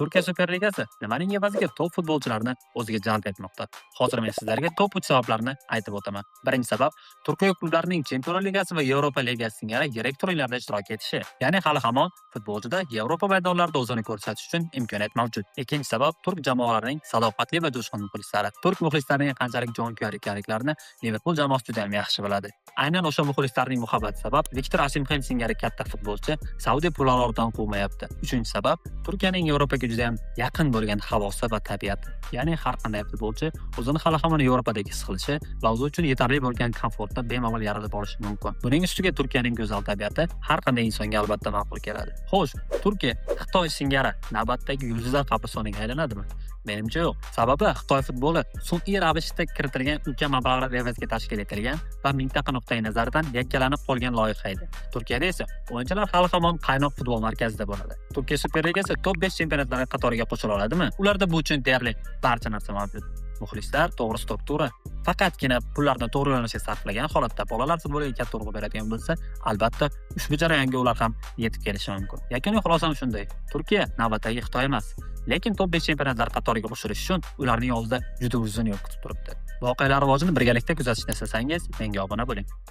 Turkiya Superligasi nimaning evaziga top futbolchilarni o'ziga jalb etmoqda? Hozir men sizlarga top 3 sabablarni aytib o'taman. Birinchi sabab: Turkiya klublarining Chempionlar Ligasi va Yevropa Ligasi singari yirik turnirlarda ishtirok etishi. Ya'ni hali hamon futbolchida Yevropa maydonlarida o'zini ko'rsatish uchun imkoniyat mavjud. Ikkinchi sabab: turk jamoalarining sadoqatli va jo'shqin muxlislari. Turk muxlislarining qanchalik jonkuyar ekanliklarini Liverpool jamoasi juda ham yaxshi biladi. Aynan o'sha muxlislarning muhabbati sabab Viktor Osimhen singari katta futbolchi Saudiya pullaridan quvmayapti. Uchinchi sabab: Turkiyaning Yevropaga juda ham yaqin bo'lgan havosi va tabiati. Ya'ni har qanday futbolchi o'zini hali hamon Yevropadagi his qilishi va o'zi uchun yetarli bo'lgan komfortni bemalol yaratib olishi mumkin. Buning ustiga Turkiyaning go'zal tabiati har qanday insonga albatta ma'qul keladi. Xo'sh, Turkiya Xitoy singari navbatdagi yulduzlar qabristoniga aylanadimi? Menimcha, yo'q. Sababi, Xitoy futboli sun'iy ravishda kiritilgan ulkan mablag'lar evaziga tashkil etilgan va mintaqa nuqtai nazaridan yakkalanib qolgan loyiha edi. Turkiyada esa o'yinchilar hali hamon qaynoq futbol markazida bo'ladi. Turkiya Superligasi top 5 chempionatlari qatoriga qo'shila oladimi? Ularda bu uchun deyarli barcha narsa mavjud. Muxlislar, to'g'ri struktura, faqatgina pullarni to'g'ri yo'nalishga sarflagan holatda bolalar futboliga katta urg'u beradigan bo'lsa, albatta ushbu jarayonga ular ham yetib kelishi mumkin. Yakuniy xulosam shunday: Turkiya navbatdagi Xitoy emas, lekin top 5 chempionatlar qatoriga qo'shilish uchun ularning oldida juda uzun yo'l kutib turibdi. Voqealar rivojini birgalikda kuzatishni istasangiz, menga obuna bo'ling.